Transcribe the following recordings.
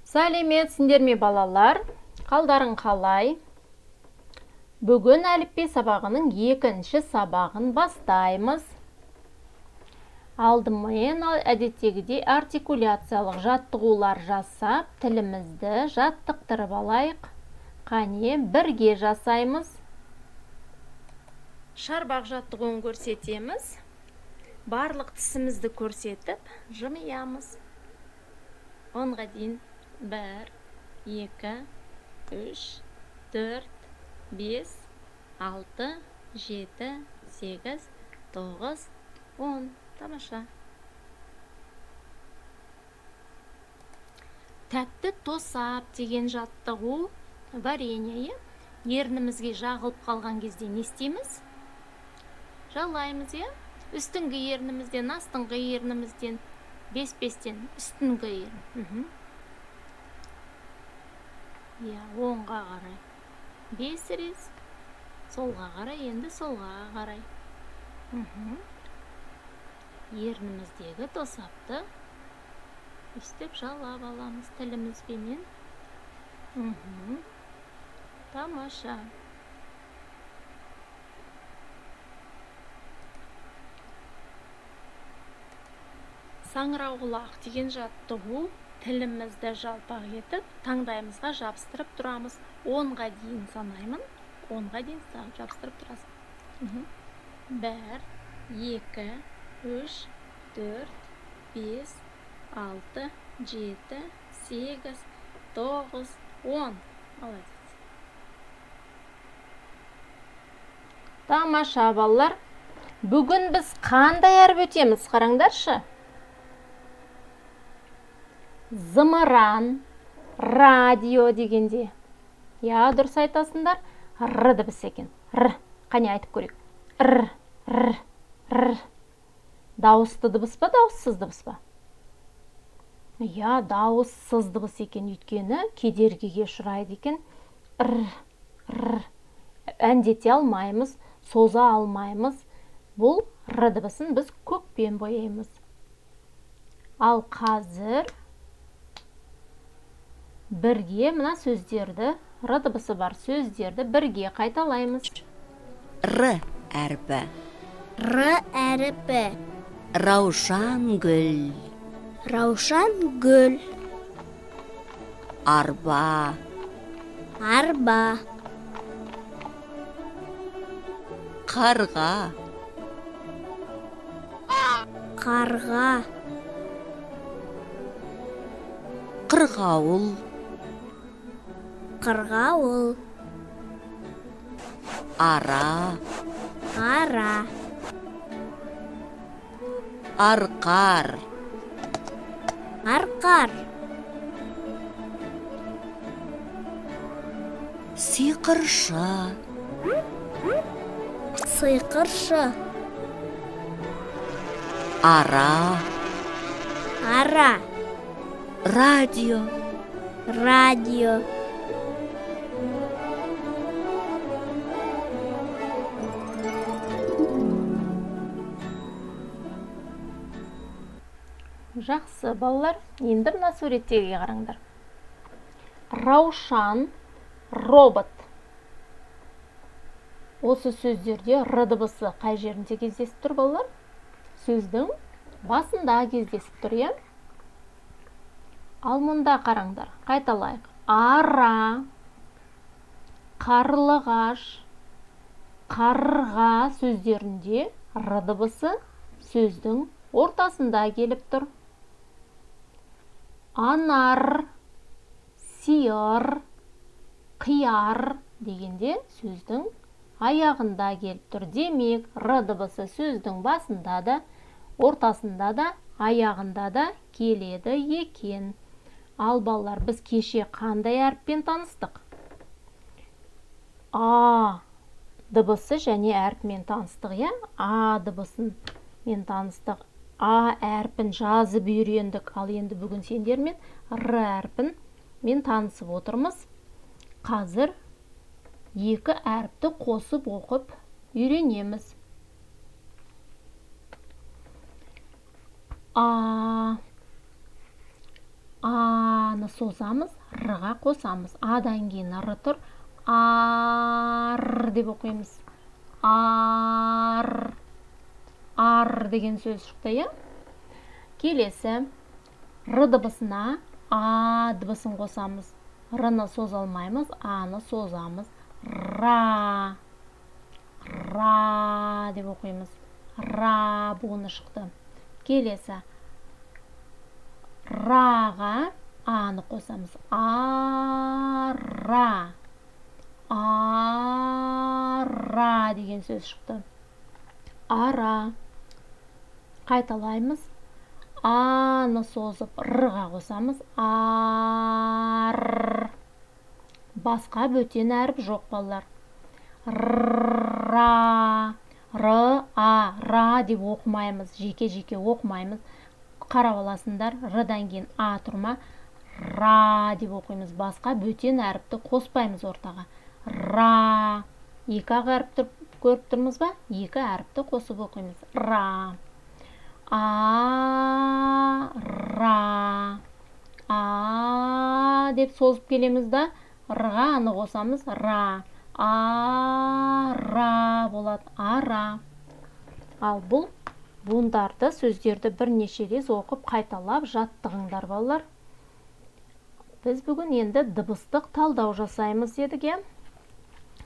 Сәлеметсіңдер ме, балалар? Қалдарың қалай? Бүгін әліппе сабағының екінші сабағын бастаймыз. Алдымен әдеттегідей артикуляциялық жаттығулар жасап, тілімізді жаттықтырып алайық. Қане, бірге жасаймыз. Шарбақ жаттығуын көрсетеміз. Барлық тісімізді көрсетіп, жымиямыз. 10-ға дейін 1, 2, 3, 4, 5, 6, 7, 8, 9, 10. Тамаша. Тәтті тосап деген жаттығу варенье. Ернімізге жағылып қалған кезде не істейміз? Жалаймыз, иә? Үстіңгі ернімізден, астыңғы ернімізден, бес-бестен үстіңгі ерін. Иә, оңға қарай 5 рет, солға қарай, енді солға қарай. Ерніміздегі тосапты үстеп жалап аламыз тілімізбенен. Тамаша. Саңырауқұлақ деген жаттығу. Тілімізді жалпақ етіп, таңдайымызға жабыстырып тұрамыз. 10-ға дейін санаймын. 10-ға дейін жабыстырып тұрасың. 1, 2, 3, 4, 5, 6, 7, 8, 9, 10. Молодец. Тамаша, балалар. Бүгін біз қандай әріп өтеміз? Қараңдаршы. Зымыран, радио дегенде. Я, дұрыс айтасыңдар. Р дыбысы екен. Р. Қане айтып көрейік. Р, р, р. Дауысты дыбыс па, дауыссыз дыбыс па? Я, дауыссыз дыбыс екен, өйткені кедергіге ұшырайды екен. Р, р. Әндете алмаймыз, соза алмаймыз. Бұл р дыбысын біз көкпен бояймыз. Ал қазір бірге мына сөздерді, р дыбысы бар сөздерді бірге қайталаймыз. Р әрпі. Р әрпі. Раушан гүл. Раушан гүл. Арба. Арба. Қарға. Қарға. Қырғауыл. Қырғауыл. Ара. Ара. Арқар. Арқар. Сиқыршы. Сиқыршы. Ара. Ара. Радио. Радио. Жақсы, балалар, енді мына суреттегіге қараңдар. Раушан, робот. Осы сөздерде р дыбысы қай жерінде кездесіп тұр, балалар? Сөздің басында кездесіп тұр, иә? Ал мұнда қараңдар, қайталайық. Ара, қарлығаш, қарға сөздерінде р дыбысы сөздің ортасында келіп тұр. Анар, сиыр, қияр дегенде сөздің аяғында келіп тұр. Демек, р дыбысы сөздің басында да, ортасында да, аяғында да келеді екен. Ал балалар, біз кеше қандай әріппен таныстық? А дыбысы және әрпімен таныстық, иә? А дыбысымен таныстық. А әрпін жазып үйрендік. Ал енді бүгін сендермен Р әрпімен танысып отырмыз. Қазір екі әріпті қосып оқып үйренеміз. А, ан. Аны созамыз, Р-ға қосамыз. Адан кейін Р тұр. Ар деп оқимыз. Ар. Ар деген сөз шықты, иә? Келесі Р дыбысына А дыбысын қосамыз. Р-ны соза алмаймыз, А-ны созамыз. Ра. Ра деп оқимыз. Ра буыны шықты. Келесі Раға А-ны қосамыз. Ара. Ара деген сөз шықты. Ара. Қайталаймыз. А-ны созып Р-ға қосамыз. Ар. Басқа бөтен әріп жоқ, балалар. Ра. Р, А, ра деп оқымаймыз. Жеке-жеке оқымаймыз. Қарап аласыңдар. Р-дан кейін А тұр ма? Ра деп оқимыз. Басқа бөтен әріпті қоспаймыз ортаға. Ра. Екі ақ әріп тұр, көріп тұрмыз ба? Екі әріпті қосып оқимыз. Ра. А, ра. А деп созып келеміз да, Р-ға аны қосамыз. Ра. А, ра болады. Ара. Ал бұл буындарды, сөздерді бірнеше рет оқып қайталап жаттығыңдар, балалар. Біз бүгін енді дыбыстық талдау жасаймыз дедік, иә?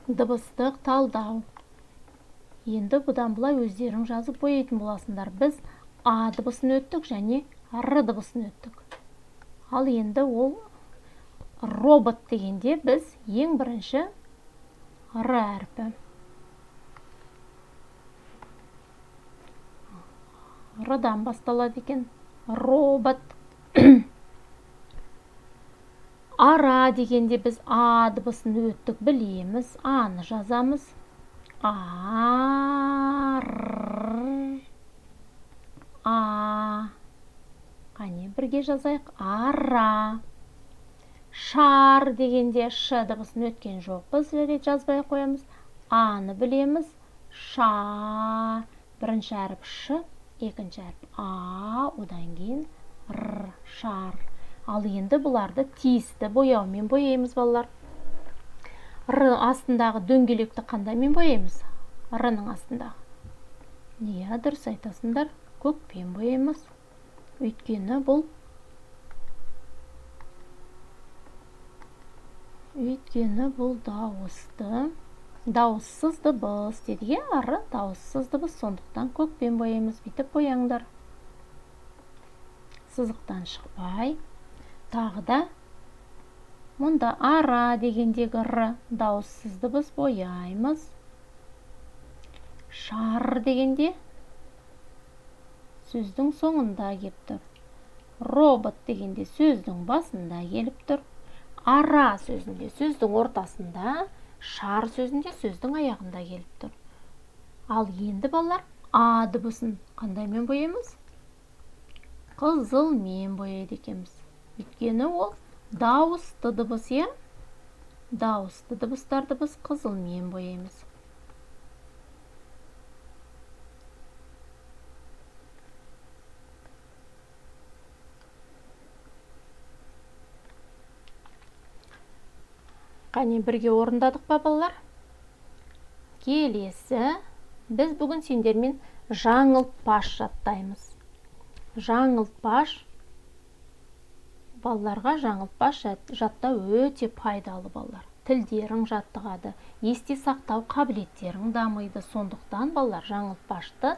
Дыбыстық талдау. Енді бұдан былай өздерің жазып бояйтын боласыңдар. Біз А дыбысын өттік және Р дыбысын өттік. Ал енді ол робот дегенде біз ең бірінші Р әрпі. Р-дан басталады екен. Робот. Ара дегенде біз А дыбысын өттік, білеміз. А-ны жазамыз. А, Р, А. Қане, бірге жазайық. Ара. Шар дегенде Ш дыбысын өткен жоқпыз, жарайды, жазбай қоямыз. А-ны білеміз. Ша. Бірінші әріп Ш, екінші әріп А, одан кейін Р, шар. Ал енді бұларды тиісті бояумен бояймыз, балалар. Р астындағы дөңгелекті қандаймен бояймыз? Р-ның астындағы. Иә, дұрыс айтасыңдар, көкпен бояймыз. Өйткені бұл дауысты, дауыссыз дыбыс дедік, иә? Р дауыссыз дыбыс, сондықтан көкпен бояймыз. Бүйтіп бояңдар. Сызықтан шықпай. Тағы да мұнда ара дегендегі р дауыссыз дыбыс бояймыз. Шар дегенде сөздің соңында келіп тұр. Робот дегенде сөздің басында келіп тұр. Ара сөзінде сөздің ортасында, шар сөзінде сөздің аяғында келіп тұр. Ал енді балалар, А дыбысын қандаймен бояймыз? Қызылмен бояйды екенбіз. Өйткені ол дауысты дыбыс, иә? Дауысты дыбыстарды біз қызылмен бояймыз. Қане, бірге орындадық па, балалар? Келесі біз бүгін сендермен жаңылтпаш жаттаймыз. Жаңылтпаш, балаларға жаңылтпаш жаттау өте пайдалы, балалар. Тілдерің жаттығады, есте сақтау қабілеттерің дамиды. Сондықтан балалар, жаңылтпашты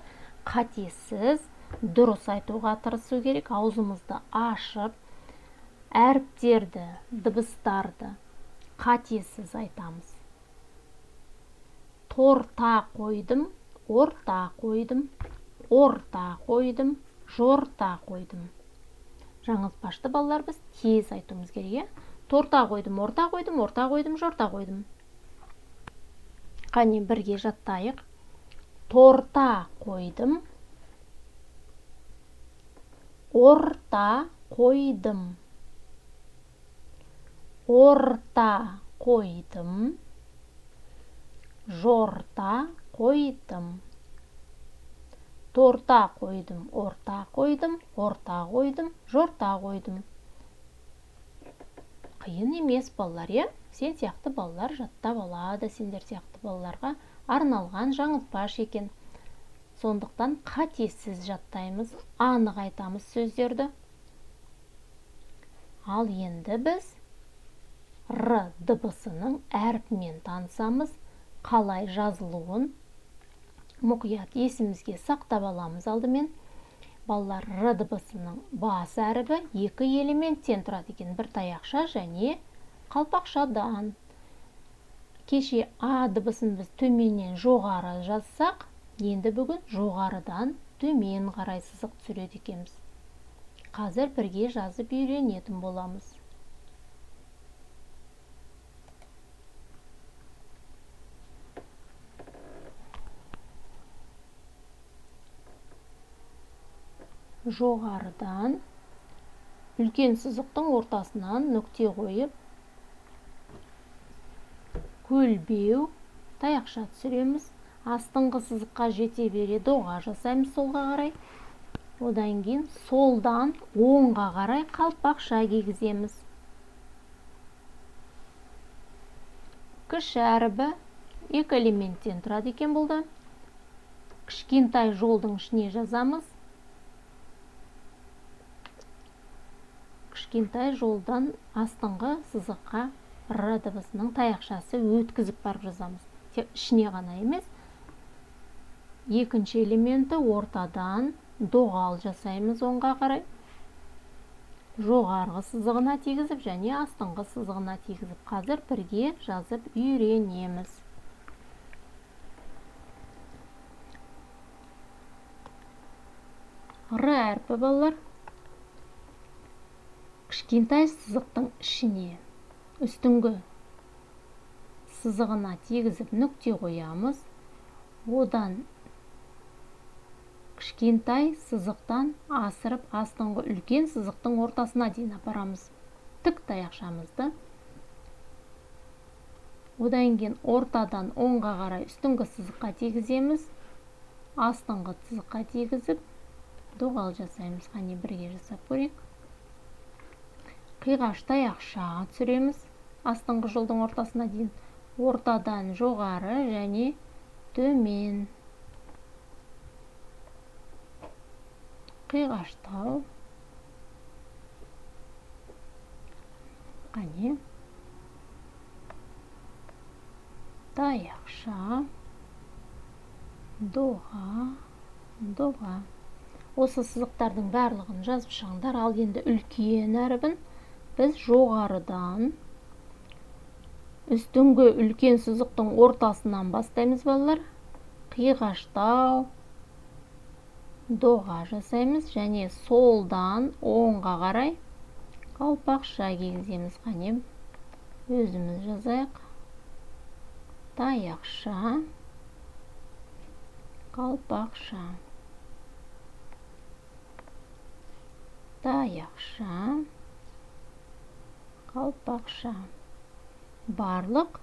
қатесіз дұрыс айтуға тырысу керек. Аузымызды ашып, әріптерді, дыбыстарды қатесіз айтамыз. Торта қойдым, орта қойдым, орта қойдым, жорта қойдым. Жаңылтпашты балалар біз тез айтуымыз керек, иә? Торта қойдым, орта қойдым, орта қойдым, жорта қойдым. Қане, бірге жаттайық. Торта қойдым, орта қойдым, орта қойдым, жорта қойдым. Торта қойдым, орта қойдым, орта қойдым, жорта қойдым. Қиын емес балалар, иә? Сен сияқты балалар жаттап алады, сендер сияқты балаларға арналған жаңылтпаш екен. Сондықтан қатесіз жаттаймыз, анық айтамыз сөздерді. Ал енді біз Р дыбысының әрпімен танысамыз, қалай жазылуын мұқият есімізге сақтап аламыз алдымен. Балалар, Р дыбысының бас әрібі екі элементтен тұрады екен, бір таяқша және қалпақшадан. Кеше А дыбысын біз төменнен жоғары жазсақ, енді бүгін жоғарыдан төмен қарай сызық түсіреді екенбіз. Қазір бірге жазып үйренетін боламыз. Жоғарыдан үлкен сызықтың ортасынан нүкте қойып, көлбеу таяқша түсіреміз. Астыңғы сызыққа жете бере доға жасаймыз солға қарай. Одан кейін солдан оңға қарай қалпақша кигіземіз. Кіші әрібі екі элементтен тұрады екен бұл да. Кішкентай жолдың ішіне жазамыз. Кішкентай жолдан астыңғы сызыққа Р дыбысының таяқшасы өткізіп барып жазамыз. Тек ішіне ғана емес. Екінші элементі ортадан доғал жасаймыз оңға қарай. Жоғарғы сызығына тигізіп және астыңғы сызығына тигізіп. Қазір бірге жазып үйренеміз. Р әрпі балалар кішкентай сызықтың ішіне үстіңгі сызығына тигізіп нүкте қоямыз. Одан кішкентай сызықтан асырып астыңғы үлкен сызықтың ортасына дейін апарамыз тік таяқшамызды. Одан кейін ортадан оңға қарай үстіңгі сызыққа тигіземіз, астыңғы сызыққа тигізіп доғал жасаймыз. Қане бірге жасап көрейік. Қиғаш таяқша түсіреміз астыңғы жолдың ортасына дейін, ортадан жоғары және төмен. Қиғаштау. Қане таяқша, доға, доға. Осы сызықтардың барлығын жазып шығыңдар. Ал енді үлкен әрібін біз жоғарыдан үстіңгі үлкен сызықтың ортасынан бастаймыз балалар. Қиғаштау, доға жасаймыз және солдан оңға қарай қалпақша кигіземіз. Қане өзіміз жазайық. Таяқша, қалпақша, таяқша, қалпақша. Барлық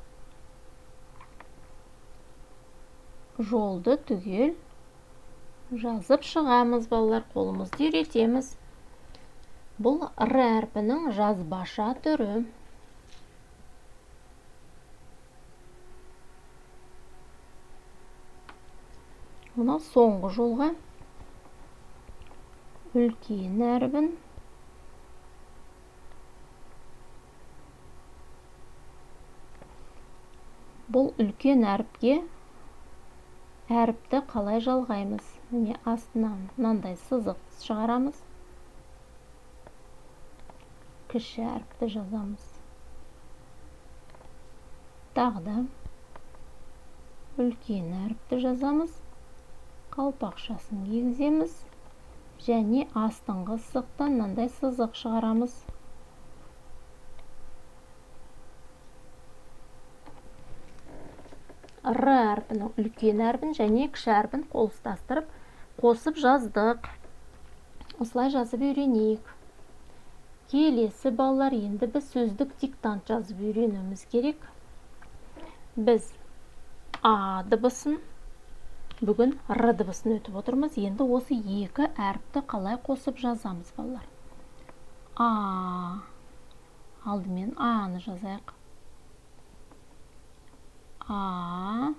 жолды түгел жазып шығамыз балалар, қолымызды үйретеміз. Бұл Р әрпінің жазбаша түрі. Мына соңғы жолға үлкен әрпін бұл үлкен әріпке әріпті қалай жалғаймыз? Міне астынан мынандай сызық шығарамыз. Кіші әріпті жазамыз. Тағы да үлкен әріпті жазамыз. Қалпақшасын кигіземіз және астыңғы сызықтан мынандай сызық шығарамыз. Р әрпінің үлкен әрпін және кіші әрпін қол ұстастырып қосып жаздық. Осылай жазып үйренейік. Келесі балалар, енді біз сөздік диктант жазып үйренуіміз керек. Біз А дыбысын, бүгін Р дыбысын өтіп отырмыз. Енді осы екі әріпті қалай қосып жазамыз балалар? А, Алдымен А-ны жазайық. А,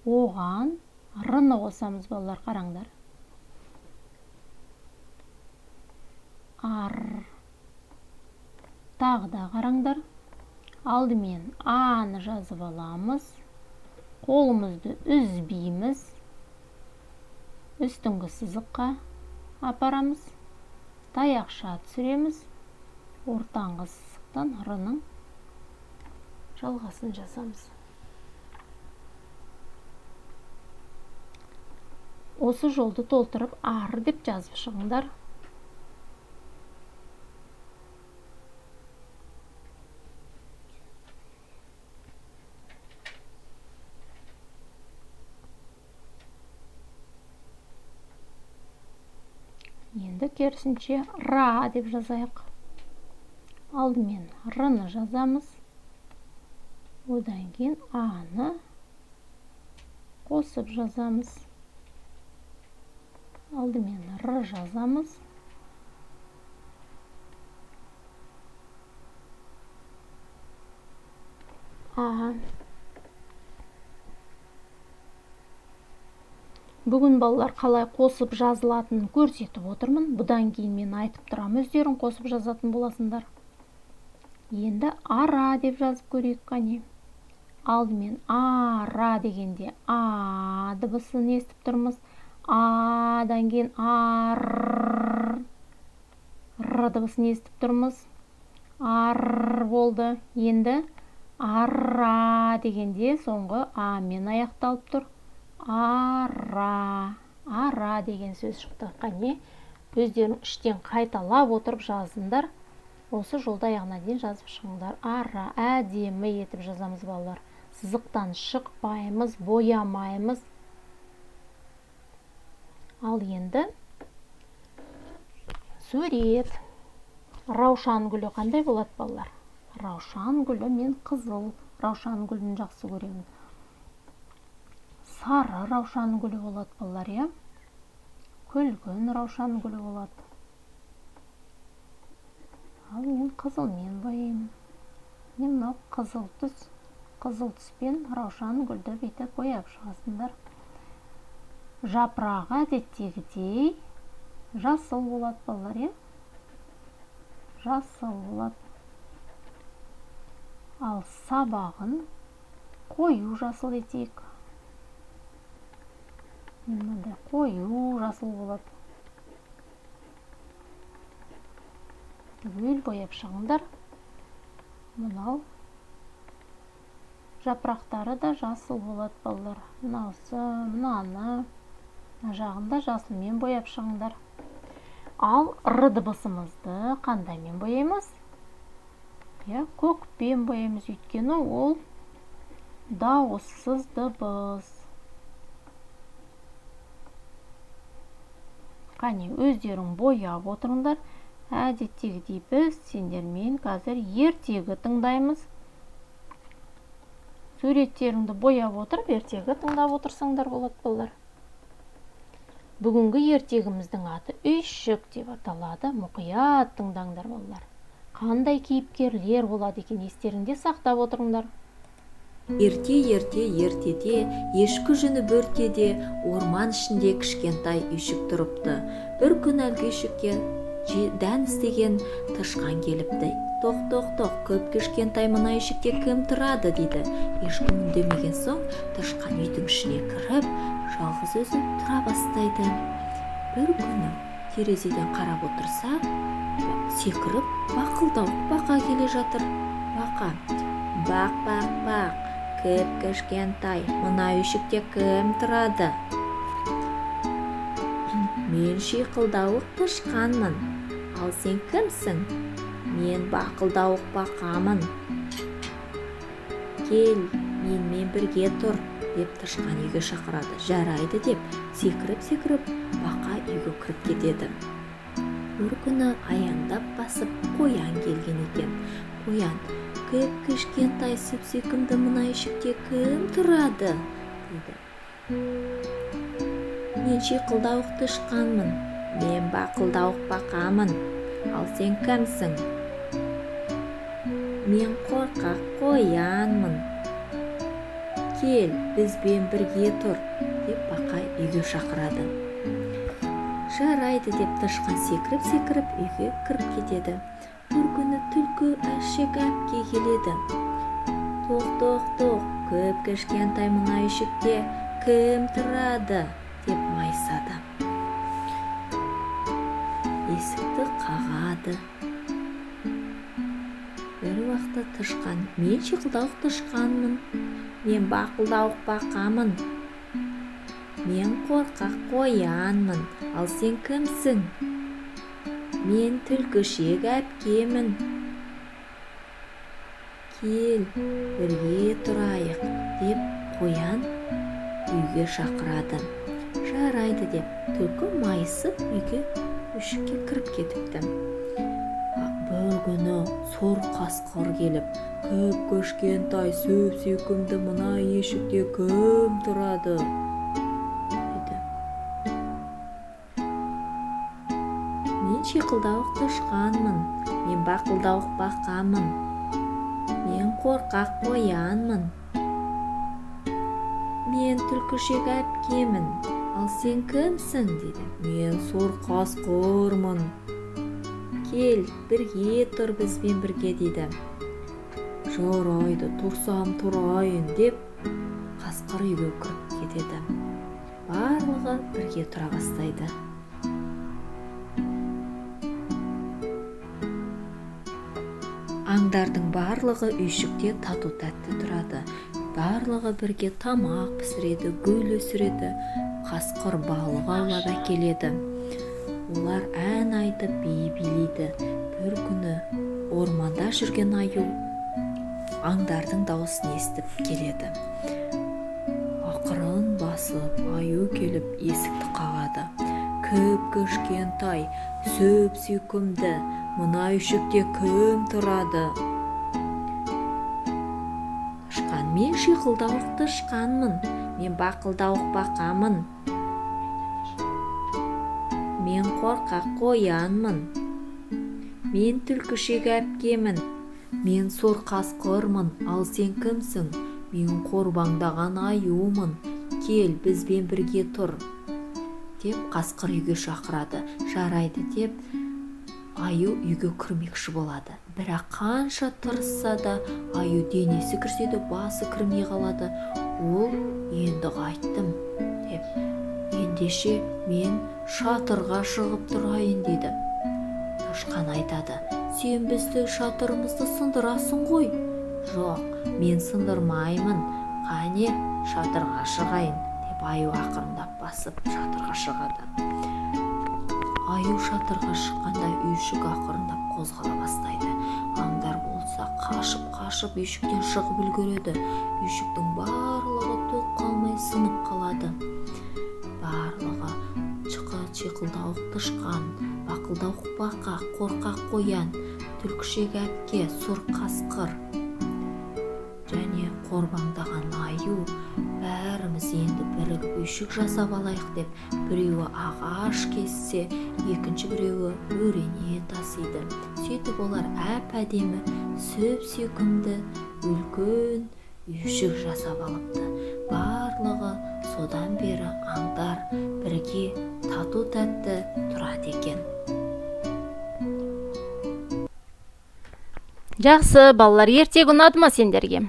оған Р-ны қосамыз, балалар, қараңдар. Ар. Тағы да қараңдар. Алдымен А-ны жазып аламыз. Қолымызды үзбейміз. Үстіңгі сызыққа апарамыз. Таяқша түсіреміз. Ортаңғы сызықтан Р-ның жалғасын жазамыз. Осы жолды толтырып ар деп жазып шығыңдар. Енді керісінше ра деп жазайық. Алдымен Р-ны жазамыз. Одан кейін А-ны қосып жазамыз. Алдымен Р жазамыз. А. Бүгін балалар қалай қосып жазылатынын көрсетіп отырмын. Бұдан кейін мен айтып тұрамын, өздерің қосып жазатын боласыңдар. Енді ара деп жазып көрейік қане. Алдымен ара дегенде а дыбысын естіп тұрмыз. Адан кейін ар, р дыбысын естіп тұрмыз. Ар болды. Енді ара дегенде соңғы а мен аяқталып тұр. Ара, ара деген сөз шықты. Қане, өздерің іштен қайталап отырып жазыңдар. Осы жолда аяғына дейін жазып шығыңдар. Ара, әдемі етіп жазамыз балалар. Сызықтан шықпаймыз, боямаймыз. Ал енді сурет. Раушан гүлі қандай болады балалар? Раушан гүлі мен қызыл раушан гүлін жақсы көремін. Сары раушан гүлі болады балалар, иә? Күлгін раушан гүлі болады. Ал мен қызылмен бояймын. Мен мынау қызыл түс, қызыл түспен раушан гүлді бүйтіп бояп шығасыңдар. Жапырағы әдеттегідей жасыл болады балалар, иә? Жасыл болады. Ал сабағын қою жасыл етейік. Мынандай қою жасыл болады. Түгел бояп шығыңдар. Мынау жапырақтары да жасыл болады балалар. Мынаусы, мынаны, мына жағында жасылмен бояп шығыңдар. Ал р дыбысымызды қандаймен бояймыз? Иә, көкпен бояймыз, өйткені ол дауыссыз дыбыс. Қане, өздерің бояп отырыңдар. Әдеттегідей біз сендермен қазір ертегі тыңдаймыз. Суреттеріңді бояп отырып, ертегі тыңдап отырсаңдар болады балалар. Бүгінгі ертегіміздің аты Үйшік деп аталады. Мұқият тыңдаңдар балалар. Қандай кейіпкерлер болады екен, естеріңде сақтап отырыңдар. Ерте-ерте ертеде, ешкі жүні бөртеде, орман ішінде кішкентай үйшік тұрыпты. Бір күн әлгі үйшікке дән іздеген тышқан келіпті. Тоқ, тоқ, тоқ, көп кішкентай мына үйшікте кім тұрады дейді. Ешкім үндемеген соң тышқан үйдің ішіне кіріп, жалғыз өзі тұра бастайды. Бір күні терезеден қарап отырса, секіріп бақылдауық бақа келе жатыр. Бақа: бақ, бақ, бақ, кіп кішкентай, мына үйшікте кім тұрады? Мен шиқылдауық тышқанмын. Ал сен кімсің? Мен бақылдауық бақамын. Кел, менімен бірге тұр, деп тышқан үйге шақырады. Жарайды деп секіріп-секіріп бақа үйге кіріп кетеді. Бір күні аяңдап басып қоян келген екен. Қоян: кіп кішкентай сүп-сүйкімді мына үйшікте кім тұрады? Дейді. Мен шиқылдауық тышқанмын. Мен бақылдауық бақамын. Ал сен кімсің? Мен қорқақ қоянмын. Кел, бізбен бірге тұр, деп бақа үйге шақырады. Жарайды, деп тышқан секіріп-секіріп үйге кіріп кетеді. Бір күні түлкі әшек әпке келеді. Тоқ, тоқ, тоқ, көп кішкентай мына үйшікте кім тұрады, деп майысады. Есікті қағады. Бір уақытта тышқан: мен шиқылдауық тышқанмын, мен бақылдауық бақамын, мен қорқақ қоянмын, ал сен кімсің? Мен түлкішек әпкемін. Кел, бірге тұрайық, деп қоян үйге шақырады. Жарайды, деп түлкі майысып үйге үйшікке кіріп кетіпті. Бір күні сұр қасқыр келіп, көп кішкентай сөп сүйкімді мына үйшікте кім тұрады, деді. Мен шиқылдауық тышқанмын, мен бақылдауық бақамын, мен қорқақ қоянмын, мен түлкішек әпкемін, ал сен кімсің, деді. Мен сұр қасқырмын. Кел, бірге тұр бізбен бірге, дейді. Жарайды, тұрсам тұрайын, деп қасқыр үйге кіріп кетеді. Барлығы бірге тұра бастайды. Аңдардың барлығы үйшікте тату-тәтті тұрады. Барлығы бірге тамақ пісіреді, гүл өсіреді, қасқыр балық аулап әкеледі. Олар ән айтып, би билейді. Бір күні орманда жүрген аю аңдардың дауысын естіп келеді. Ақырын басып аю келіп есікті қағады. Кіп кішкентай, сөп сүйкімді, мына үйшікте кім тұрады? Тышқан: мен шиқылдауық тышқанмын, мен бақылдауық бақамын, мен қорқақ қоянмын, мен түлкішек әпкемін, мен сұр қасқырмын, ал сен кімсің? Мен қорбаңдаған аюмын. Кел, бізбен бірге тұр, деп қасқыр үйге шақырады. Жарайды, деп аю үйге кірмекші болады. Бірақ қанша тырысса да аю денесі кірсе де басы кірмей қалады. Ол: енді қайттым, деп, ендеше мен шатырға шығып тұрайын, дейді. Тышқан айтады: сен бізді шатырымызды сындырасың ғой. Жоқ, мен сындырмаймын, қане шатырға шығайын, деп аю ақырындап басып шатырға шығады. Аю шатырға шыққанда үйшік ақырындап қозғала бастайды. Аңдар болса қашып-қашып үйшіктен шығып үлгереді. Үйшіктің барлығы түк қалмай сынып қалады. Барлығы шиқылдауық тышқан, бақылдауық бақа, қорқақ қоян, түлкішек әпке, сұр қасқыр және қорбаңдаған аю, бәріміз енді бірігіп үйшік жасап алайық, деп біреуі ағаш кессе, екінші біреуі бөрене тасиды. Сөйтіп олар әп-әдемі, сөп-сүйкімді үлкен үйшік жасап алыпты. Барлығы содан бері аңдар бірге тату-тәтті тұрады екен. Жақсы, балалар, ертегі ұнады ма сендерге?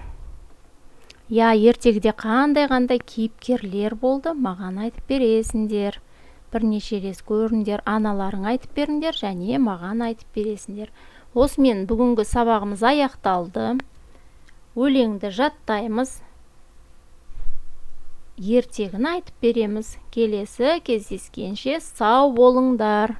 Я, ертегіде қандай-қандай кейіпкерлер болды, маған айтып бересіңдер. Бірнеше рет көріңдер, аналарың айтып беріңдер және маған айтып бересіңдер. Осымен бүгінгі сабағымыз аяқталды. Өлеңді жаттаймыз. Ертегіні айтып береміз. Келесі кездескенше сау болыңдар.